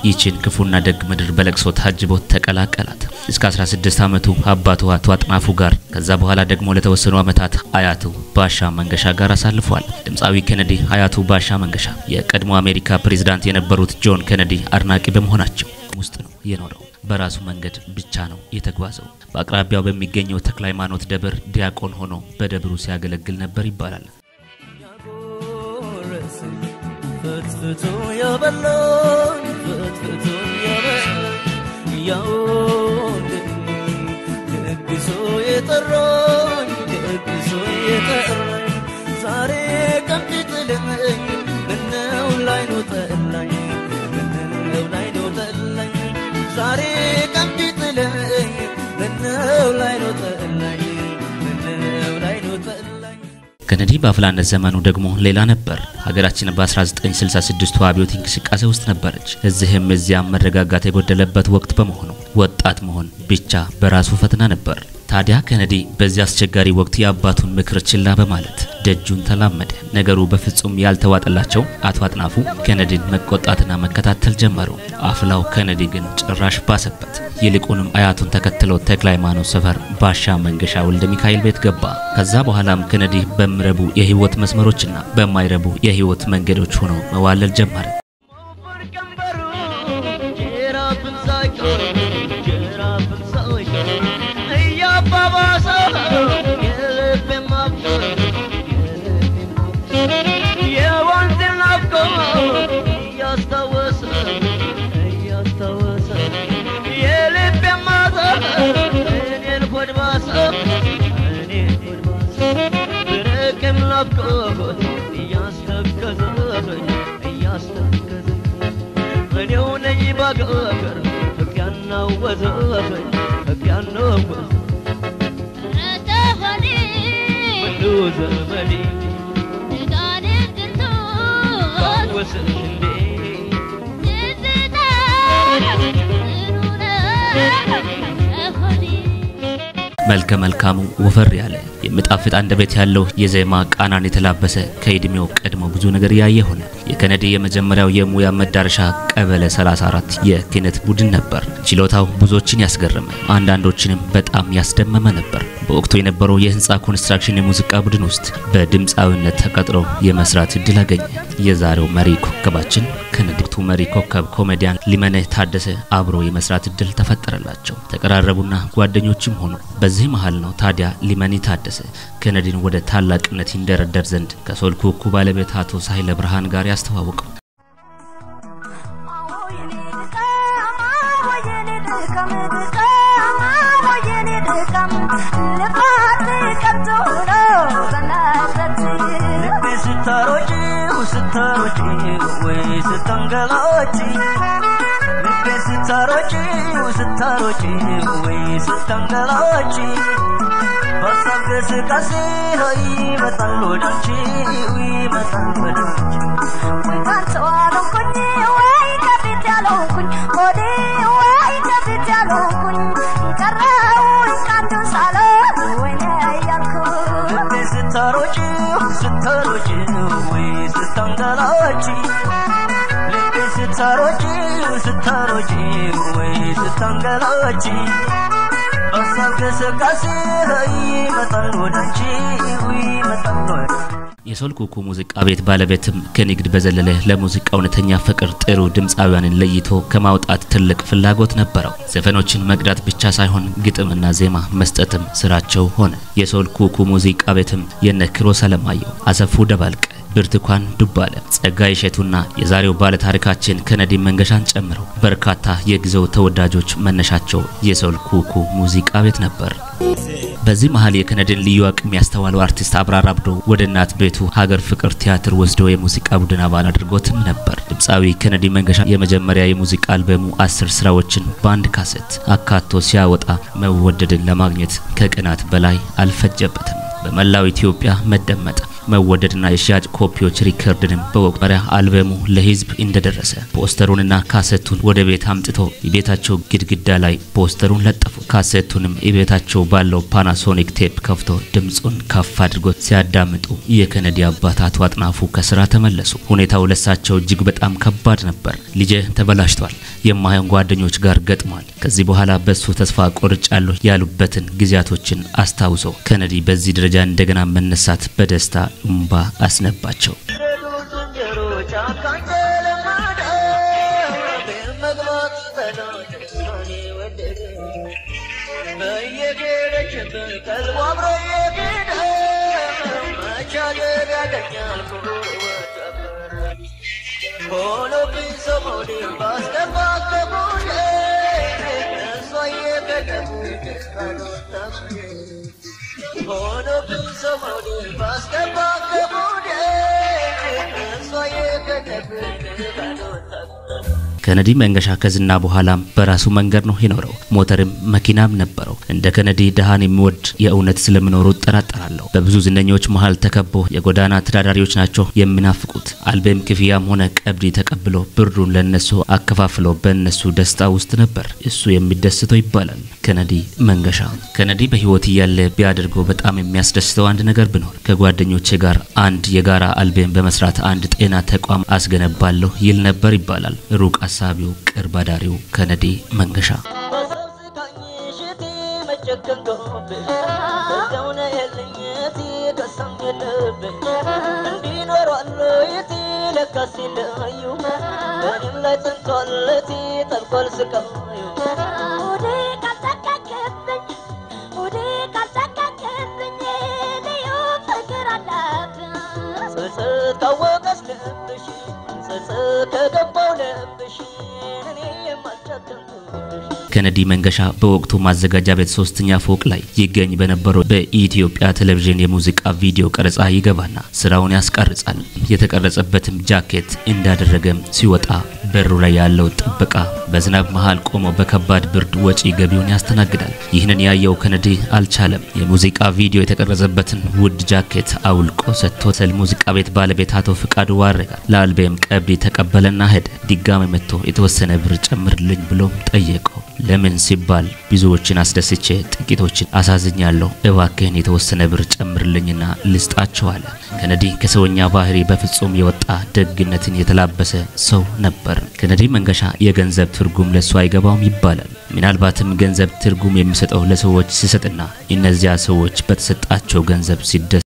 ይህችን ክፉና ደግ ምድር በለቅሶ ታጅቦ ተቀላቀላት። እስከ 16 ዓመቱ አባቱ አቶ አጥናፉ ጋር፣ ከዛ በኋላ ደግሞ ለተወሰኑ ዓመታት አያቱ ባሻ መንገሻ ጋር አሳልፏል። ድምፃዊ ኬኔዲ አያቱ ባሻ መንገሻ የቀድሞ አሜሪካ ፕሬዝዳንት የነበሩት ጆን ኬኔዲ አድናቂ በመሆናቸው ውስጥ ነው የኖረው። በራሱ መንገድ ብቻ ነው የተጓዘው። በአቅራቢያው በሚገኘው ተክለ ሃይማኖት ደብር ዲያቆን ሆኖ በደብሩ ሲያገለግል ነበር ይባላል። ፍትፍቱ የበላኝ፣ ፍትፍቱ የበላኝ፣ ያውልኝ ደግሶ የጠራኝ፣ ደግሶ የጠራኝ ዛሬ ቀን ቢጥለኝ ምነው ላይኑ ጠላኝ፣ ምነው ላይኑ ጠላኝ፣ ዛሬ ቀን ቢጥለኝ ምነው ላይኑ ጠላኝ፣ ምነው ላይኑ ጠላኝ። ኬኔዲ በአፍላነት ዘመኑ ደግሞ ሌላ ነበር። ሀገራችን በ1966 አብዮት እንቅስቃሴ ውስጥ ነበረች። እዚህም እዚያም መረጋጋት የጎደለበት ወቅት በመሆኑ ወጣት መሆን ብቻ በራሱ ፈተና ነበር። ታዲያ ኬኔዲ በዚህ አስቸጋሪ ወቅት የአባቱን ምክር ችላ በማለት ደጁን ተላመደ። ነገሩ በፍጹም ያልተዋጠላቸው አቶ አጥናፉ ኬኔዲን መቆጣትና መከታተል ጀመሩ። አፍላው ኬኔዲ ግን ጭራሽ ባሰበት። ይልቁንም አያቱን ተከትሎ ተክለ ሃይማኖት ሰፈር ባሻ መንገሻ ወልደ ሚካኤል ቤት ገባ። ከዛ በኋላም ኬኔዲ በሚረቡ የህይወት መስመሮችና በማይረቡ የህይወት መንገዶች ሆኖ መዋለል ጀመረ። ሞፈር ቀንበሩ ጅራፍን ሳይቀር፣ ጅራፍን ሳይቀር እያባባሰው የልቤን ማፍቀር፣ የልቤን ማፍቀር፣ የወንዜን ናፍቆት እያስታወሰ፣ እያስታወሰ የልቤን ማዘን እኔን ሆድ ባሰ፣ እኔን ሆድ ባሰ፣ ብርቅም ናፍቆት እያስተከዘኝ፣ እያስተከዘኝ እኔው ነኝ ባገር ፍቅር ያናወዘኝ፣ ፍቅር ያናወዘኝ። ምነው ዘመዴ ታወሰሽ እንዴ? መልከ መልካሙ፣ ወፈር ያለ፣ የሚጣፍጥ አንደበት ያለው፣ የዜማ ቃናን የተላበሰ፣ ከእድሜው ቀድሞ ብዙ ነገር ያየ ሆነ። የኬኔዲ የመጀመሪያው የሙያ መዳረሻ ቀበሌ 34 የኪነት ቡድን ነበር። ችሎታው ብዙዎችን ያስገረመ፣ አንዳንዶችንም በጣም ያስደመመ ነበር። በወቅቱ የነበረው የህንፃ ኮንስትራክሽን የሙዚቃ ቡድን ውስጥ በድምፃዊነት ተቀጥሮ የመስራት እድል አገኘ። የዛሬው መሪ ኮከባችን ኬኔዲ መሪ ኮከብ ኮሜዲያን ሊመነህ ታደሰ አብሮ የመስራት እድል ተፈጠረላቸው። ተቀራረቡና ጓደኞችም ሆኑ። በዚህ መሃል ነው ታዲያ ሊመኒ ታደሰ ኬኔዲን ወደ ታላቅነት ይንደረደር ዘንድ ከሶል ኩኩ ባለቤት አቶ ሳህለ ብርሃን ጋር ያስተዋወቀው። ልቤ ስታሮጪው፣ ስታሮጪው ወይ ስታንገላጪ፣ ልቤ ስታሮጪው፣ ስታሮጪው ወይ ስታንገላጪ፣ በሀሳብ ግስጋሴ ይመጣል ወዳንቺ፣ ይመጣል ወዳንቺ። ወይ ካንተ አልሆንኩኝ ወይ ከፊት ያልሆንኩኝ ሆዴ፣ ወይ ከፊት ያልሆንኩኝ ቀረሁኝ ከአንዱ ሳልሆን ወይኔ እያልኩ። ልቤ ስታሮጪው፣ ስታሮጪው ወይ ስታንገላጪ፣ ልቤ ስታሮጪው፣ ስታሮጪው ወይ ስታንገላጪ፣ በሀሳብ ግስጋሴ ይመጣል ወዳንቺ፣ ይመጣል ወዳንቺ። የሶል ኩኩ ሙዚቃ ቤት ባለቤትም ከንግድ በዘለለ ለሙዚቃ እውነተኛ ፍቅር፣ ጥሩ ድምፃውያንን ለይቶ ከማውጣት ትልቅ ፍላጎት ነበረው። ዘፈኖችን መቅዳት ብቻ ሳይሆን ግጥምና ዜማ መስጠትም ስራቸው ሆነ። የሶል ኩኩ ሙዚቃ ቤትም የነ ኪሮስ አለማየሁ፣ አሰፉ ደባልቀ፣ ብርቱካን ዱባለ፣ ጸጋዬ እሸቱና የዛሬው ባለታሪካችን ኬኔዲ መንገሻን ጨምረው በርካታ የጊዜው ተወዳጆች መነሻቸው የሶል ኩኩ ሙዚቃ ቤት ነበር። በዚህ መሃል የኬኔዲን ልዩ አቅም ያስተዋለው አርቲስት አብራር አብዶ ወደ እናት ቤቱ ሀገር ፍቅር ቲያትር ወስዶ የሙዚቃ ቡድን አባል አድርጎትም ነበር። ድምፃዊ ኬኔዲ መንገሻ የመጀመሪያ የሙዚቃ አልበሙ 10 ስራዎችን በአንድ ካሴት አካቶ ሲያወጣ መወደድን ለማግኘት ከቀናት በላይ አልፈጀበትም። በመላው ኢትዮጵያ መደመጥ፣ መወደድና የሽያጭ ኮፒዎች ሪከርድንም በወቅቱ አልበሙ ለህዝብ እንደደረሰ ፖስተሩንና ካሴቱን ወደ ቤት አምጥቶ የቤታቸው ግድግዳ ላይ ፖስተሩን ለጠፉ። ካሴቱንም የቤታቸው ባለው ፓናሶኒክ ቴፕ ከፍቶ ድምጹን ከፍ አድርጎ ሲያዳምጡ የከነዲ አባት አቶ አጥናፉ ከስራ ተመለሱ። ሁኔታው ለሳቸው እጅግ በጣም ከባድ ነበር። ልጄ ተበላሽቷል፣ የማይሆን ጓደኞች ጋር ገጥሟል፣ ከዚህ በኋላ በሱ ተስፋ ቆርጫለሁ ያሉበትን ጊዜያቶችን አስታውሶ ከነዲ በዚህ ደረጃ እንደገና መነሳት በደስታ እምባ አስነባቸው። ከነዲ መንገሻ ከዝና በኋላም በራሱ መንገድ ነው የኖረው። ሞተርም መኪናም ነበረው። እንደ ከነዲ ደሃን የሚወድ የእውነት ስለመኖሩ እጠራጠራለሁ። በብዙ ዝነኞች መሃል ተከቦ የጎዳና ተዳዳሪዎች ናቸው የሚናፍቁት። አልበም ክፍያም ሆነ ቀብድ ተቀብሎ ብሩን ለነሱ አከፋፍሎ በእነሱ ደስታ ውስጥ ነበር እሱ የሚደስተው ይባላል። ከነዲ መንገሻ ከነዲ በህይወት እያለ ቢያደርገው በጣም የሚያስደስተው አንድ ነገር ቢኖር ከጓደኞቼ ጋር አንድ የጋራ አልበም በመስራት አንድ ጤና ተቋም አስገነባለሁ ይል ነበር ይባላል። ሩቅ አሳቢው ቅርብ አዳሪው ከነዲ መንገሻ። ከነዲ መንገሻ በወቅቱ ማዘጋጃ ቤት 3ኛ ፎቅ ላይ ይገኝ በነበረው በኢትዮጵያ ቴሌቪዥን የሙዚቃ ቪዲዮ ቀረጻ ይገባና ስራውን ያስቀርጻል። የተቀረጸበትም ጃኬት እንዳደረገም ሲወጣ በሩ ላይ ያለው ጥበቃ በዝናብ መሃል ቆሞ በከባድ ብርድ ወጪ ገቢውን ያስተናግዳል። ይህንን ያየው ከነዲ አልቻለም። የሙዚቃ ቪዲዮ የተቀረጸበትን ውድ ጃኬት አውልቆ ሰጥቶ ሙዚቃ ቤት ባለቤት አቶ ፍቃዱ ዋረጋ ለአልበም ቀብድ ተቀበለና ሄደ። ድጋሚ መጥቶ የተወሰነ ብር ጨምርልኝ ብሎ ጠየቀው። ለምን ሲባል ብዙዎችን አስደስቼ ጥቂቶችን አሳዝኛለሁ፣ እባክህን የተወሰነ ብር ጨምርልኝና ልስጣቸው አለ። ከነዲ ከሰውኛ ባህሪ በፍጹም የወጣ ደግነትን የተላበሰ ሰው ነበር። ከነዲ መንገሻ የገንዘብ ትርጉም ለሱ አይገባውም ይባላል። ምናልባትም ገንዘብ ትርጉም የሚሰጠው ለሰዎች ሲሰጥና እነዚያ ሰዎች በተሰጣቸው ገንዘብ ሲደስ።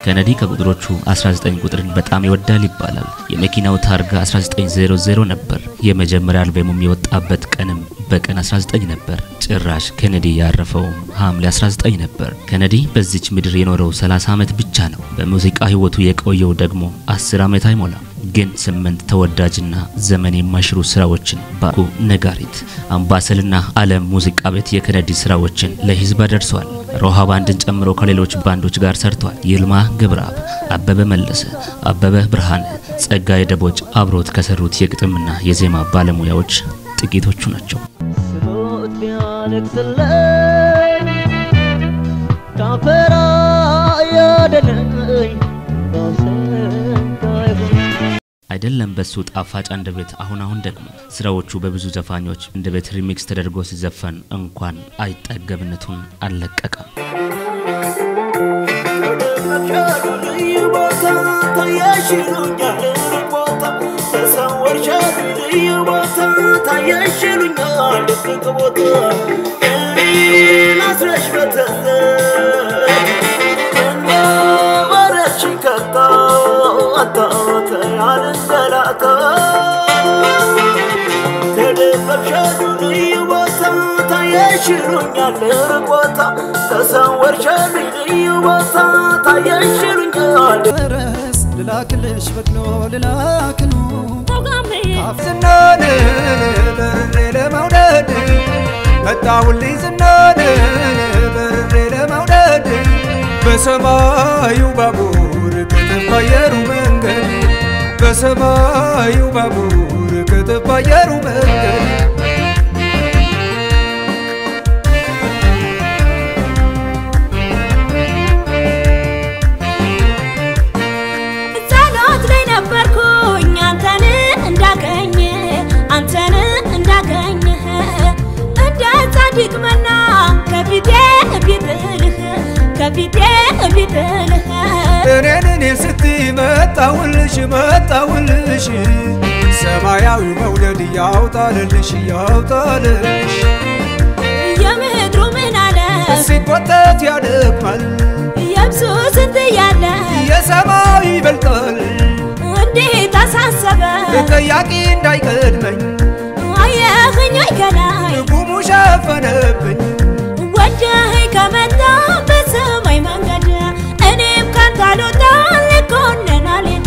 ከነዲ ከቁጥሮቹ 19 ቁጥርን በጣም ይወዳል ይባላል። የመኪናው ታርጋ 1900 ነበር። የመጀመሪያ አልበሙም የወጣበት ቀንም በቀን 19 ነበር። ጭራሽ ከነዲ ያረፈው ሐምሌ 19 ነበር። ከነዲ በዚች ምድር የኖረው 30 ዓመት ብቻ ነው። በሙዚቃ ህይወቱ የቆየው ደግሞ 10 ዓመት አይሞላም። ግን 8 ተወዳጅና ዘመን የማይሽሩ ስራዎችን ባኩ ነጋሪት፣ አምባሰልና ዓለም ሙዚቃ ቤት የከነዲ ስራዎችን ለህዝብ አደርሷል። ሮሃ ባንድን ጨምሮ ከሌሎች ባንዶች ጋር ሰርቷል። ይልማ ገብረአብ፣ አበበ መለሰ፣ አበበ ብርሃነ፣ ጸጋዬ ደቦጭ አብሮት ከሰሩት የግጥምና የዜማ ባለሙያዎች ጥቂቶቹ ናቸው። አይደለም በሱ ጣፋጭ አንደበት አሁን አሁን ደግሞ ስራዎቹ በብዙ ዘፋኞች አንደበት remix ተደርጎ ሲዘፈን እንኳን አይጠገብነቱን አልለቀቀም። ልላክልሽ በቅሎ ልላክሉ ዝናን በርሬ ለመውደድ መጣሁልኝ ዝናን በርሬ ለመውደድ በሰማዩ ባቡር ከተባየሩ መንገድ በሰማዩ ባቡር ከተባየሩ መንገድ። ሊጥልህ እኔን እኔን ስትይ መጣሁልሽ መጣሁልሽ ሰማያዊ መውደድ ያውጣልልሽ ያውጣልሽ የምድሩ ምን አለ ሲቆጠት ያደክማል የብሱ ስንት ያለ የሰማይ ይበልጣል እንዴት አሳሰበ ጠያቂ እንዳይቀድመኝ አየኸኝ ወይ ከላይ ጉሙ ሸፈነብኝ ወደኸኝ ከመጣ በሰማይ መንገድ እኔም ካንተ አልወጣም ልኮንን አልሄድ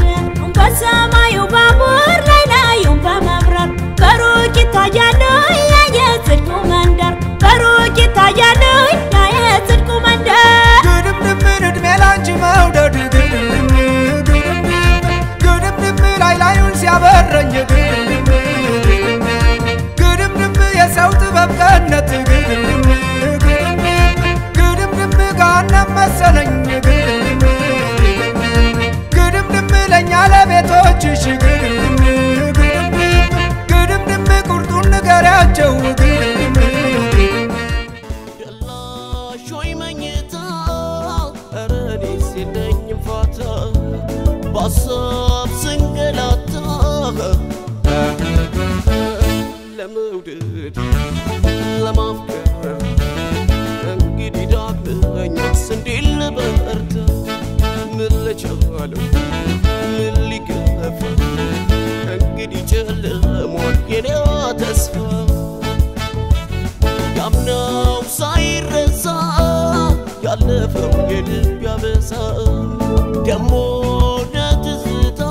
በሰማዩ ባቡር ላይ ላዩን በመብረር በሩቅ ይታያል ያ የጽድቁ መንደር በሩቅ ይታያል ያ የጽድቁ መንደር ግድምድም እድሜ ላንቺ መውደድ ግድምድም ግድምድም ላይ ላዩን ሲያበረኝ ግድምድም ግድምድም የሰው ጥበብ ገነት ግድምድም ግድምድም ገሃነም መሰለኝ ግድምድም ግድምድም ለእኛ ለቤቶችሽ ግድምድም ግድምድም ቁርጡን ንገሪያቸው ግድምድም ደላሾይ መኝታ ኧረ እኔስ የለኝም ፋታ በሀሳብ ስንገላታ ለመውደድ ለማፍቀር እንግዲህ ዳግመኛስ እንዴት ልበርታ? ምን ልቻለው ምን ሊገፋ እንግዲህ ጨልሟል የኔዋ ተስፋ ያምናው ሳይረሳ ያለፈው የልብ ያበሳ ደሞ ለትዝታ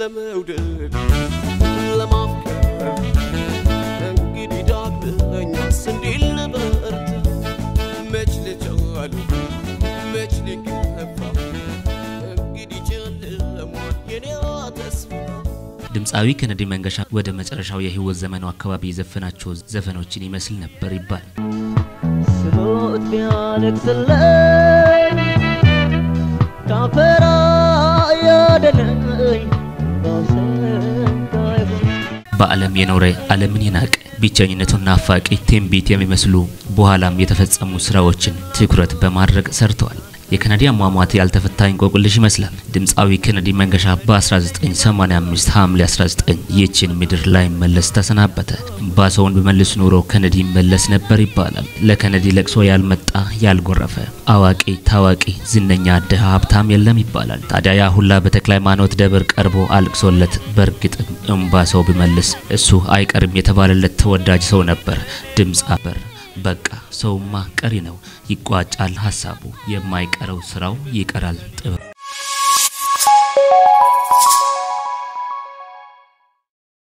ለመውደድ ለማፍቀር እንግዲህ ዳግመኛስ እንዴት ልበርታ? መች ልቻለው መች ሊገፋ እንግዲህ ጨልሟል የኔዋ ተስፋ ድምፃዊ ኬኔዲ መንገሻ ወደ መጨረሻው የህይወት ዘመኑ አካባቢ የዘፈናቸው ዘፈኖችን ይመስል ነበር ይባላል። ስሞት ቢያለቅስልኝ ካፈራ ያደለኝ በዓለም የኖረ ዓለምን የናቀ ብቸኝነቱን ናፋቂ ትንቢት የሚመስሉ በኋላም የተፈጸሙ ስራዎችን ትኩረት በማድረግ ሰርተዋል። የኬኔዲ አሟሟት ያልተፈታ እንቆቅልሽ ይመስላል። ድምፃዊ ኬኔዲ መንገሻ በ1985 ሐምሌ 19 ይህችን ምድር ላይ መለስ ተሰናበተ። ባሰውን በመልስ ኑሮ ኬኔዲ መለስ ነበር ይባላል። ለኬኔዲ ለቅሶ ያልመጣ ያልጎረፈ አዋቂ ታዋቂ ዝነኛ ድሃ ሀብታም የለም ይባላል። ታዲያ ያ ሁላ በተክለ ሃይማኖት ደብር ቀርቦ አልቅሶለት በእርግጥም እምባ ሰው ቢመልስ እሱ አይቀርም የተባለለት ተወዳጅ ሰው ነበር። ድምፅ አበር በቃ ሰውማ ቀሪ ነው፣ ይቋጫል ሐሳቡ፣ የማይቀረው ስራው ይቀራል ጥበብ።